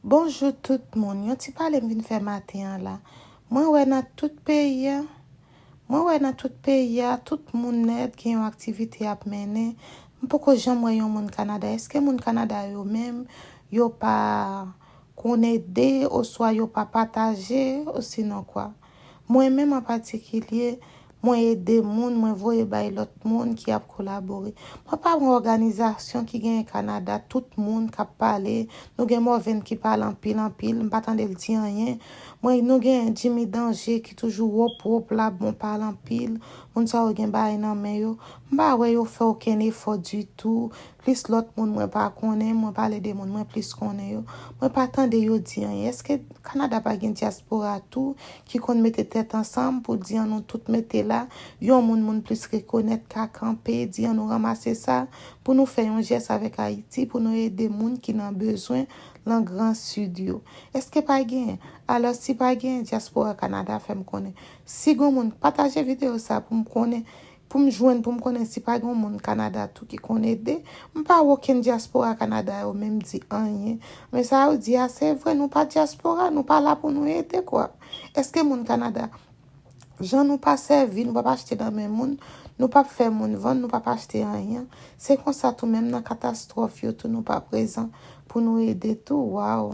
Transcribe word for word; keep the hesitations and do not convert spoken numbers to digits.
Bonjou tout moun. Yon ti pale m vin fè maten an la. Mwen wè nan tout peyi a, mwen wè nan tout peyi a, tout moun nèt gen yon aktivite y ap mennen. M poko janm wè yon moun Kanada. Èske moun Kanada yo menm, yo pa konn ede, oswa yo pa pataje, osinon kwa? Mwen menm an patikilye, mwen ede moun, mwen voye bay lòt moun ki ap kolabore. Mwen pa yon òganizasyon ki genyen Kanada, tout moun k ap pale. Nou gen Morvan ki pale anpil, anpil, m pa tande l di anyen. Mwen, nou gen Jimmy Danger ki toujou wop, wop la, bon, pale anpil. Moun sa yo gen bagay nan men yo. M pa wè yo fè okenn efò ditou. Plis lòt moun mwen pa konnen, mwen pale de moun mwen plis konnen yo. Mwen pa tande yo di anyen. Èske Kanada pa gen dyaspora tou ki konn mete tèt ansanm pou di an nou tout mete la, yon moun moun plis rekonèt ka kanpe, di an nou ranmase sa pou nou fè yon jès avèk Ayiti, pou nou ede moun ki nan bezwen lan Gran Sid yo? Èske pa gen? Alò, si pa gen, dyaspora Kanada fè m konnen. Si gon moun, pataje videyo sa pou m konnen, pou m jwenn, pou m konnen si pa gen moun Kanada tou ki konn ede. M pa wè okenn dyaspora Kanada yo menm di anyen. Men sa yo di a, se vre, nou pa dyaspora, nou pa la pou nou ede, kwa. Èske moun Kanada, jan nou pa sèvi, nou p ap achte nan men moun, nou p ap fè moun vann, nou p ap achte anyen. Se konsa tou, menm nan katastwòf yo tou, nou pa prezan pou nou ede tou, waw.